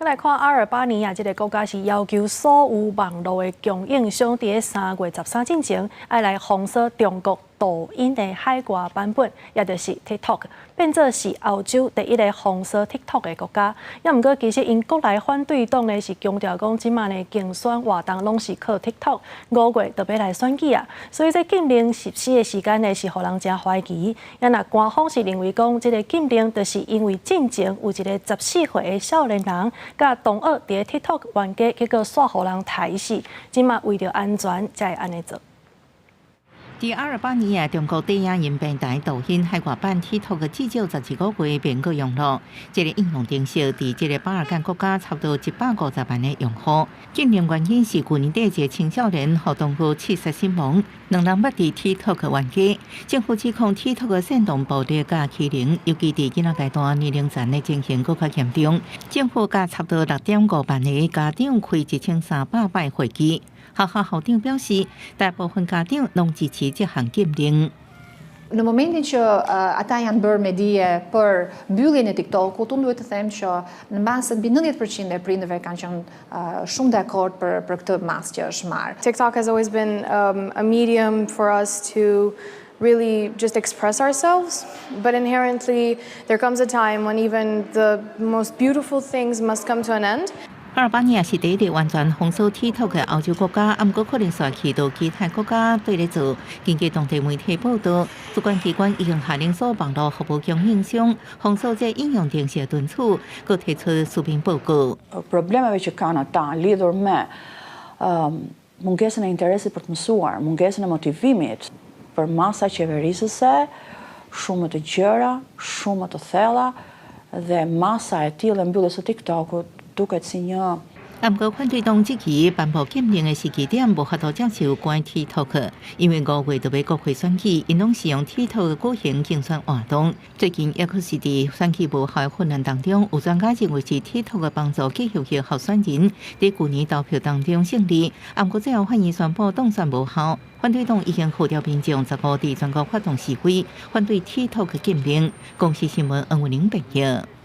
來看阿爾巴尼亞這个國家是要求所有網路的供應商佇3月13進前，愛來封鎖中國抖音的海外版本，也就是 TikTok，變做是歐洲第一个封鎖 TikTok 的國家。也毋過，其實𪜶國內反對黨呢是強調講，這馬的競選活動攏是靠 TikTok，5月就欲來選舉啊，所以這禁令實施的時間呢是予人誠懷疑。也若官方是認為講，這个禁令就是因為進前有一个14歲的少年人佮同學佇 TikTok 玩家，結果煞予人刣死，這馬為著安全才會按呢做。佇阿爾巴尼亞，中國短影音平台抖音海外版 TikTok 至少12個月免閣用囉。這个應用程式佇這个巴爾幹國家差不多150萬个用戶。禁令原因是舊年底一个青少年予同學刺殺身亡，兩人捌佇 TikTok 冤家。政府指控 TikTok 煽動暴力佮欺凌，尤其佇囡仔階段年齡層的情形閣較嚴重。政府佮差不多6.5萬个家長開1300擺會議。學校校長表示，大部分家長攏支持這項禁令。 Në momentin që ata janë bërë me dije për mbylljen e TikTokut, unë duhet të them që në masën mbi 90% e prindërve kanë qenë shumë dakord për këtë masë që është marrë. TikTok has always been a medium for us to really just express ourselves, but inherently there comes a time when even the most beautiful things must come to an end. 阿爾巴尼亞是第一个完全封鎖 TikTok 的歐洲國家，毋過可能煞去到其他國家綴咧做。根據當地媒體報道，主管機關已經下令所有網路服務供應商封鎖這應用程式的存儲，閣提出書面報告。 Problemeve që kanë ata lidhur me mungesën e interesit për të mësuar, mungesën e motivimit për masa qeverisëse, shumë më të gjera, shumë më të thella, dhe masa e tillë e mbylljes së TikTokut duket si një 毋過反對黨質疑頒布禁令的時機點無法度接受關 TikTok，因為5月就欲國會選舉，𪜶攏是用 TikTok 舉行競選活動。最近猶閣是佇選舉無效的混亂當中，有專家認為是 TikTok 幫助極右翼候選人佇舊年投票當中勝利。毋過最後法院宣布當選無效，反對黨已經號召民眾15佇全國發動示威，反對 TikTok 禁令。公視新聞黃文玲編譯。